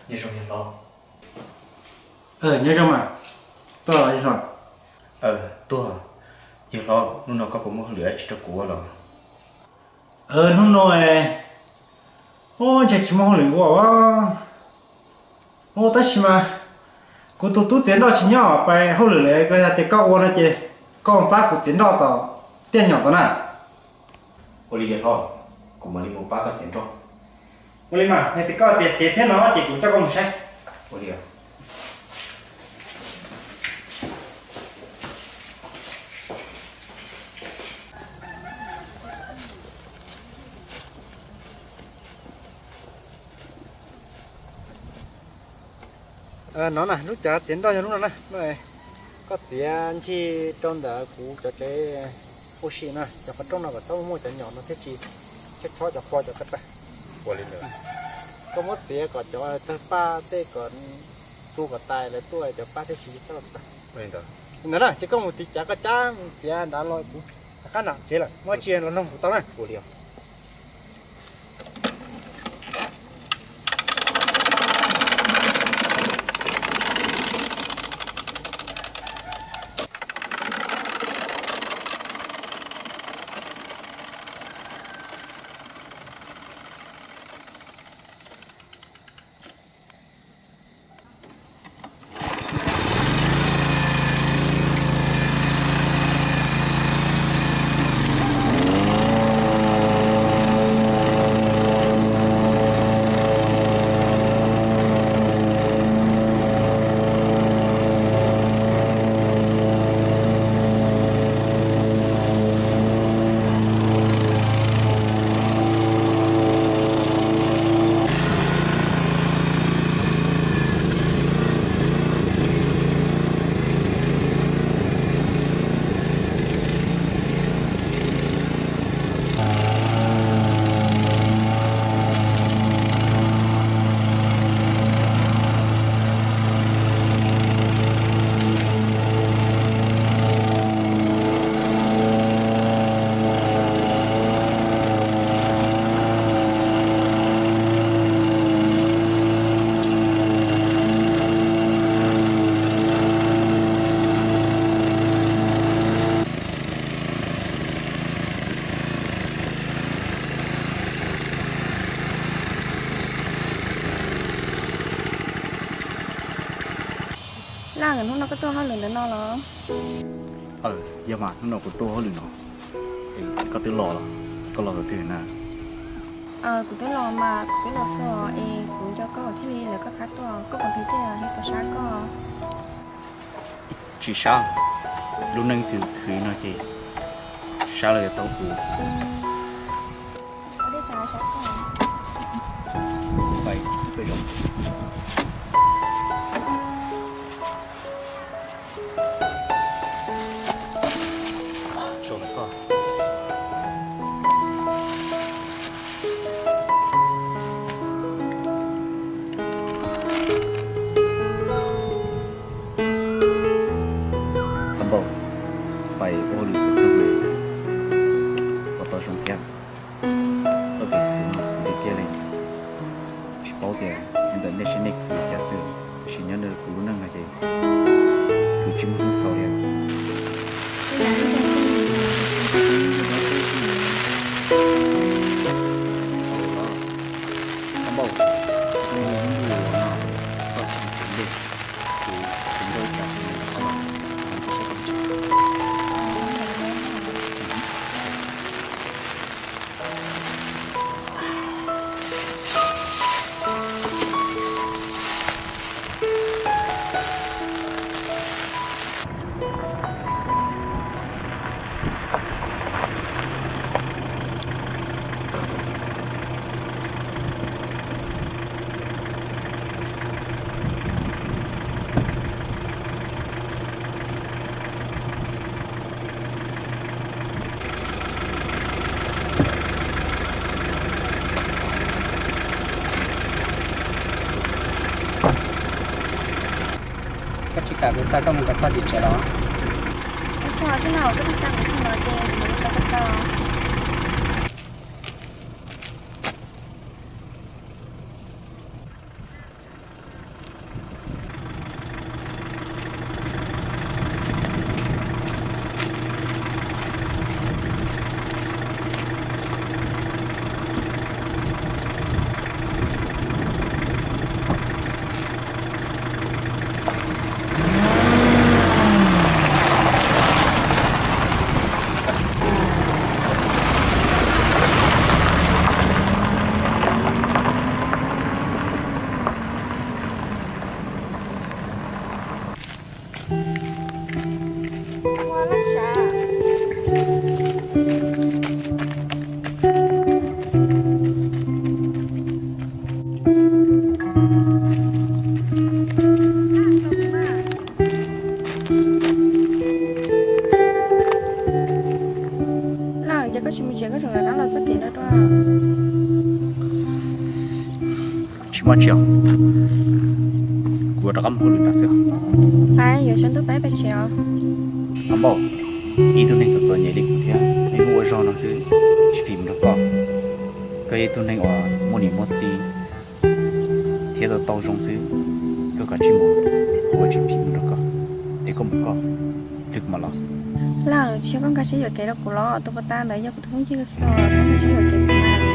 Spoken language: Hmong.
Nyob zoo yawg hlob. Nyob zoo mas. Tuaj los yawg hlob? Tuaj. Yawg hlob, hnub no koj puas muaj hauj lwm dab tsi rau kuv ua los? Hnub no, ub, ntshe tsis muaj hauj lwm ua. Ub, tab sis mas kuv tus tub txiav nroj tsis nyob pais hauj lwm lawm, yog tias koj ua no ces koj mus pab kuv txiav nroj tom tiaj nyom tod na. Ua li yawg hlob, kuv mam li mus pab koj txiav nroj. Ua li mas, yog tias koj tias txiav thiab no ces kuv coj koj mus saib. Ua li. No na, lub cav txiav nroj yog lub no na. Koj txiav ncig rau ntawm kuv cov tsev ua si na, cov qhov rooj no kom txhob muaj cov nyom no thiab tsis txhob chob cov qhua cov ko taw. Koj muab txiav kom cov tawg paj tej kom tu kom tais lawv tuaj cov paj thiaj tsis chob tawg. Ntawd na, ces koj mus tiv cav koj cab mus txiav nrad los kuv rov qab nram tsev lawm, muab tsi los nug kuv tau na. Laj, hnub no koj tuaj hauj lwm ntawm no los? Aw, yog mas, hnub no kuv tuaj hauj lwm no. Koj twb los los? Koj los thaum twg na? Kuv twb los mas, kuv twb los txog es kuv nco koj thiaj li lawv koj qab tuaj, koj puas nqhis dej thiab puas sab koj? Tsis sab, lub neej txwm khwv no ces sab los yuav tau tus. Koj npauj, pais ua hauj lwm txog tag, koj tau zoo thiab. Txoj kev khwv no khwv tiag tiag li. Tsis paub tias nyob ntawm nej seb nej khwv cas xwb, tiam sis nyob ntawm kuv lub neej no ces khwv tsis muaj hnub xaus li. Koj npauj, nej hnub no koj tsis mus tsev ntej, kuv txiv nrauj tsam kuv mus qhov los, kuv mus saib koj tsev. Koj tsis kam kuv xa koj mus kom txog tim tsev los? Ua tsaug thiab na, koj twb xa kuv txog no ces kuv mam li tau koj tau. Ces koj tseem rov qab los txoj kev no dua. Tsis muaj tsi os, kuv rov qab mus hauj lwm nram xwb. Pais yuav sawv ntuj pais pem tsev os. Npauj, ib tug neeg txom txom nyem li kuv thiab, ib hnub ua zog no xwb tsis phim mus nrog koj. Koj yog ib tug neeg uas muaj niam muaj txiv thiab tau tau zoo xwb, koj kav tsij mus, kuv ua tsis phim mus nrog koj. Es koj mus koj, hlwb kuv mam los. Laj, tsis yog koj nkag siab yuam kev rau kuv los? Tus puas tas ntawd yog kuv tus phooj ywg xwb, txhob nkag siab yuam kev kuv mas.